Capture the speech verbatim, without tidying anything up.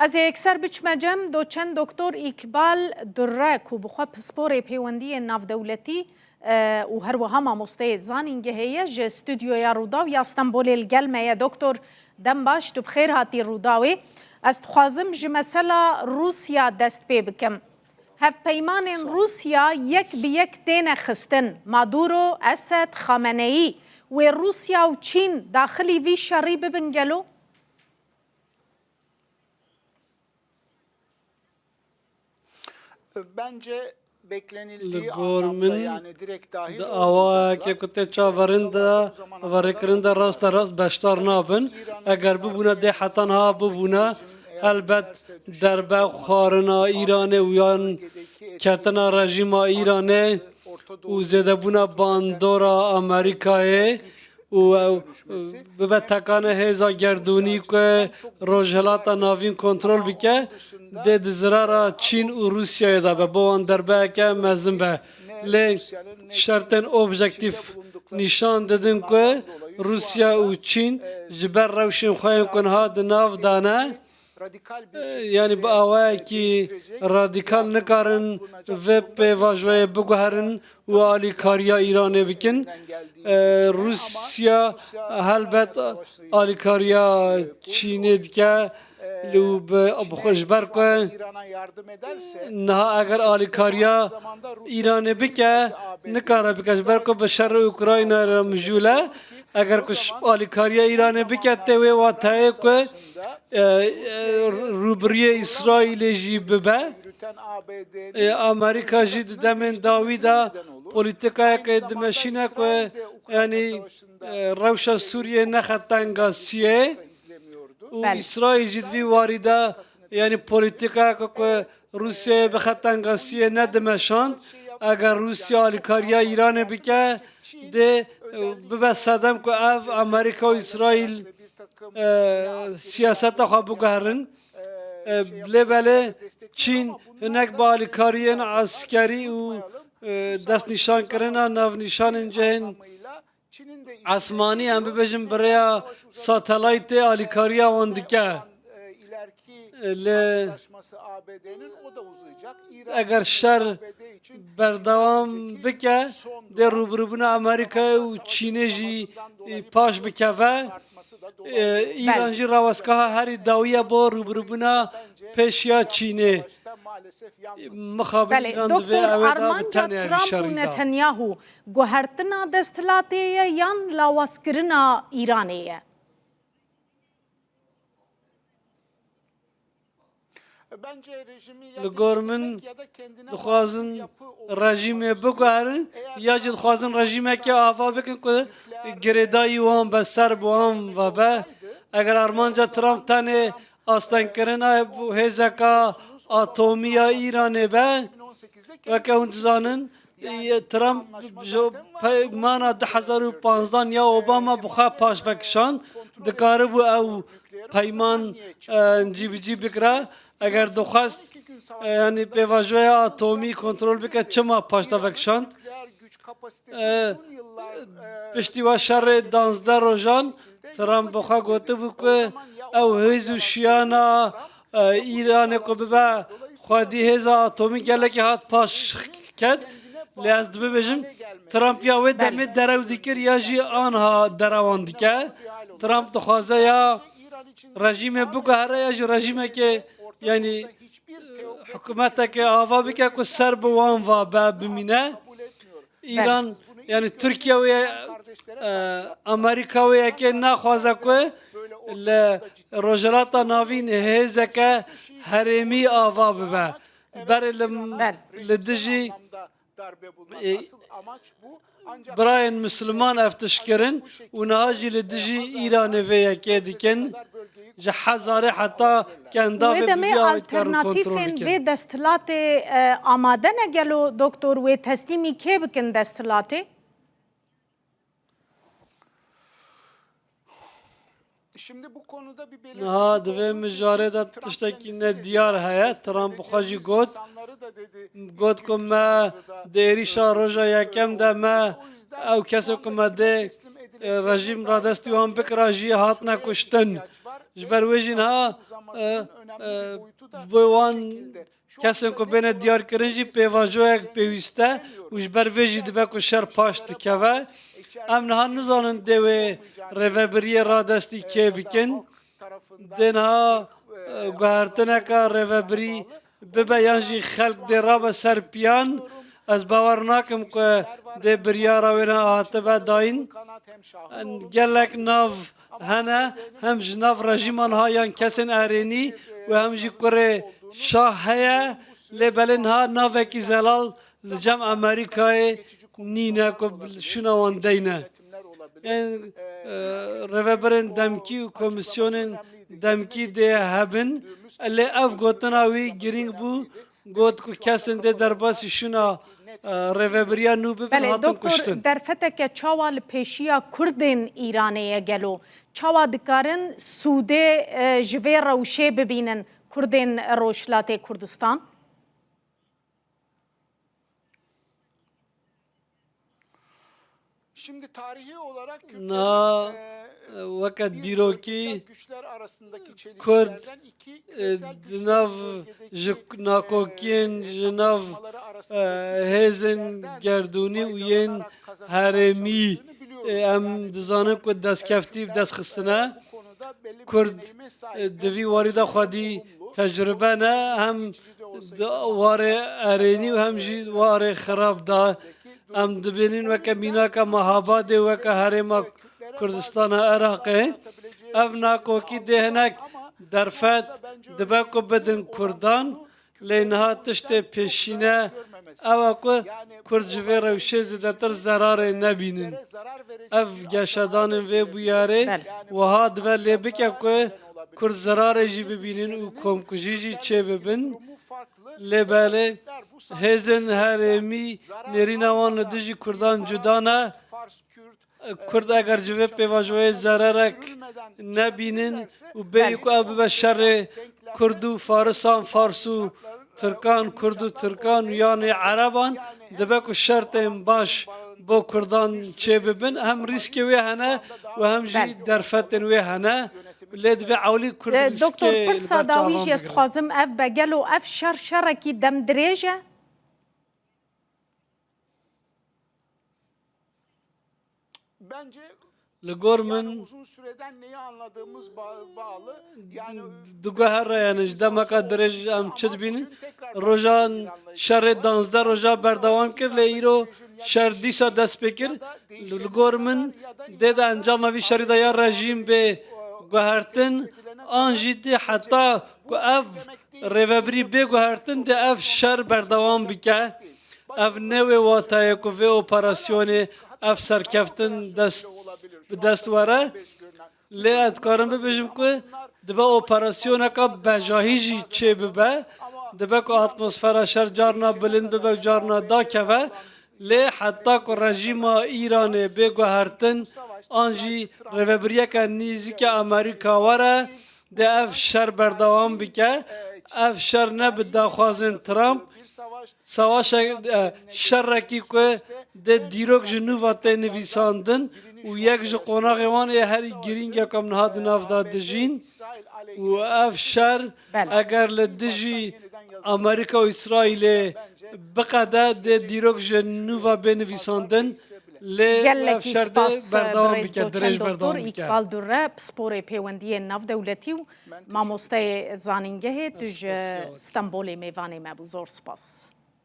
Ez ê yekser biçime cem doçent Doktor Îkbal Durre ku bi xwe pisporê pêwendiyên navdewletî, e, û her wiha mamosteyê zanîngehê ye, ji stûdyoya Rûdaw ya Stenbolê li gel me ye. Doktor, dem baş, tu bi xêr hatî Rûdawê. Ez dixwazim ji mesela Rûsya dest pê bikim. Hevpeymanên Rûsya yek bi yek têne xistin. Maduro, Esed, Xameneî, wê Rûsya û Çîn daxilî vî şerî bibin gelo? Li gor min, di awayekê ku tê çaverin de, verekirin de raste rast beşdar nabin. Eger bibûne dê heta niha bibûne, helbet derbe xwarina Îranê û yan ketina rejîma Îranê û zêdebûna bandora Amerîkayê û, e, bibe tekane hêza gerdûnî ku Rojhilata Navîn kontrol bike, dê di zirara Çîn û Rûsyayê de be, bo wan derbeyeke mezin be. Lê şertên objektîf nîşan didin ku Rûsya û Çîn ji ber rewşên xwe yên ku niha di nav de ne, e, yanî bi awayekî radîkal nikarin vê pêvajoyê biguherin û alîkariya Îranê bikin. E, Rûsya helbet alîkariya Çînê dike û bi, bi xwe ji ber ku niha eger alîkariya Îranê bike, nikare bike, ji ber ku bi şerê Ukrayna re mijûl e. Eger ku ş-, alîkariya Îranê bike, tê wê wateyê ku, e, e, rûbirûyê Îsraîlê jî bibe. E, Amerîka jî di demên dawî de polîtîkayeke dimeşîne ku, yanî, e, rewşa Sûriyê nexe tengasiyê û Belê. Îsraîl jî di vî warî de, yanî polîtîkayeke ku Rûsyayê bixe tengasiyê nedimeşand. Eger Rûsya alîkariya Îranê bike, dê, e, bibe sedem ku ev Amerîka û Îsraîl, e, siyaseta xwe biguherin. E, lê belê Çîn hinek bi alîkariyên eskerî û, e, destnîşankirina navnîşanên cihên esmanî, em bibêjin, bi rêya satelaytê alîkariya wan dike. Lê eger şer berdewam bike, dê rûbirûbûna Amerîkayê û Çînê jî, e, paş bikeve. E, Îran Belê. Jî rawestgeha herî dawî ye bo rûbirûbûna pêşiya Çînê. Mixabin Belê, Îran divê Doktor, ew ê da bi armanca tenê Trump û şerî da. Netanyahu guhertina desthilatê ye yan lawazkirina Îranê ye? Li gor min dixwazin rejîmê biguherin ya jî dixwazin rejîmekê ava bikin ku girêdayî wan be, ser bi wan ve be. Eger armanca Trump tenê astengkirina hêzeka atomî ya Îranê be, weke hûn dizanin, Trump ji peymana du hezar û panzdan ya Obama bi xwe paş vekişand, dikaribû ew peyman, e, cîbicî bikira. Eger dixwest, e, yanî pêvajoya atomî kontrol bike, çima paş de vekişand? E, piştî wa şerê danzdeh rojan Trump bi xwe gotibû ku ew hêz û şiyana, e, Îranê ku bibe xwedî hêza atomî gelekî hat paş ket. Lê ez dibibêjim, Trump ya wê demê derew dikir ya jî anha derewan dike. Trump dixwaze ya rejîmê biguhere ya jî rejîmekê, yanî, e, hikûmeteke ava bike ku ser bi wan va be bimîne. Îran, yanî Tirkiye wê, e, Amerîka wê yekê naxwaze ku li Rojhilata Navîn hêzeke herêmî ava bibe. Berê li, Belê. Li dijî, e, birayên Misliman ev tişt kirin û niha jî li dijî Îranê vê yekê dikin. Ji Hezarê heta Kendavê Wê demê bi vî awê dikarin kontrol alternatîfên bikin. Vê desthilatê, e, amade ne gelo, doktor, wê teslîmî kê bikin desthilatê? Niha di vê mijarê de tiştekî nediyar heye. Trump bi xwe jî got, got ku me di êrîşa roja yekem de me ew kesê ku me dê e, rejîm radestî wan bikira jî hatine kuştin. Ji ber wê jî niha, e, e, bo wan kesên ku bêne diyarkirin jî pêvajoyek pêwîst e û ji ber vê jî dibe ku şer paş dikeve. Em niha nizanin dê wê rêvebiriyê radestî kê bikin. Dê niha, e, guhertineke rêvebirî bibe yan jî xelk dê rabe ser piyan, ez bawer nakim ku dê biryara wê ne hatibe dayîn. Gelek nav hene, hem ji nav rejîman ha yan kesên erênî û hem jî kurê şah heye, lê belê niha navekî zelal li cem Amerîkayê nîne ku şûna wan deyne. Ên, e, rêvebirên demkî û komîsyonên demkî dê hebin. Lê ev gotina wî girîng bû, got ku kesên dê derbasî şûna, e, rêvebiriya nû bibin, Belê, hatin doktor, kuştin. Derfeteke çawa li pêşiya Kurdên Îranê ye gelo? Çawa dikarin sûdê, e, ji vê rewşê bibînin Kurdên Rojhilatê Kurdistan? Şimdi tarihi olarak Kürtlerin, Na, e, e, weke dîrokî Kurd, e, di nav ji nakokiyên, ji nav, e, hêzên gerdûnî û yên herêmî, e, em dizanin ku destkeftî bi dest xistine. Kurd, e, di vî warî de xwedî tecrube ne, hem di warê erênî û hem jî warê xirab de. Em dibînin weke mînaka Mehabadê, weke herêma Kurdistana Iraqê. Ev nakokî dê hinek derfet dibe ku bidin Kurdan. Lê niha tiştê pêşîne ew e ku Kurd ji vê rewşê zêdetir zerarê nebînin. Ev geşedanên vê bûyerê Belê. wiha dibe lê bike ku Kurd zerarê jî bibînin û komkujî jî çêbibin. Lê belê hêzên herêmî nêrîna wan li dijî Kurdan cuda ne. Kurd eger ji vê pêvajoyê zererek nebînin û bêyî ku ev bibe şerê Kurd û Farisan, Fars û Tirkan, Kurd û Tirkan û yanê Ereban, dibe ku şertên baş bo Kurdan çêbibin. Hem rîskê wê hene û hem jî Belê. derfetên wê hene. Lê divê ewlî Kurd E, rîskê Doktor, li pirsa ber dawî çavan jî ez bigire. dixwazim ev be, gelo ev şer şerekî demdirêj e? Li gor min, diguhere, yani ji demeka dirêj em çi dibînin? Rojan şerê danzdeh roja berdewam kir, lê îro şer dîsa dest pê kir. Li gor min dê di encama vî şerî de ya rejîm bê guhertin, an jî dê heta ku ev rêvebirî bê guhertin dê ev şer berdewam bike. Ev ne wê watayê ku vê operasyonê ev serkeftin dest, bi dest were. Lê ez dikarim bibêjim ku dibe operasyoneka bejahî jî çêbibe. Dibe ku atmosfera şer carna bilind bibe û carna dakeve. Lê heta ku rejîma Îranê bê guhertin an jî rêvebiriyeke nêzîkê Amerîka were, dê ev şer berdewam bike. Ev şer ne bi daxwazên Trump, savaşek, e, şerekî ku dê dîrok ji nû ve tê nivîsandin û yek ji qonaxê wan ê herî girîng e ku em niha di nav de dijîn. Û ev şer Belê. eger li dijî Amerîka û Îsraîlê biqede, dê dîrok ji nû ve bê nivîsandin. Lê ev Gelekî şer dê spas, berdewam birêz bike, doçent dirêj doktor berdewam bike. Îkbal Durre, pisporê pêwendiyên navdewletî û mamosteyê zanîngehê, tu ji Stenbolê mêvanê me bû. Zor spas.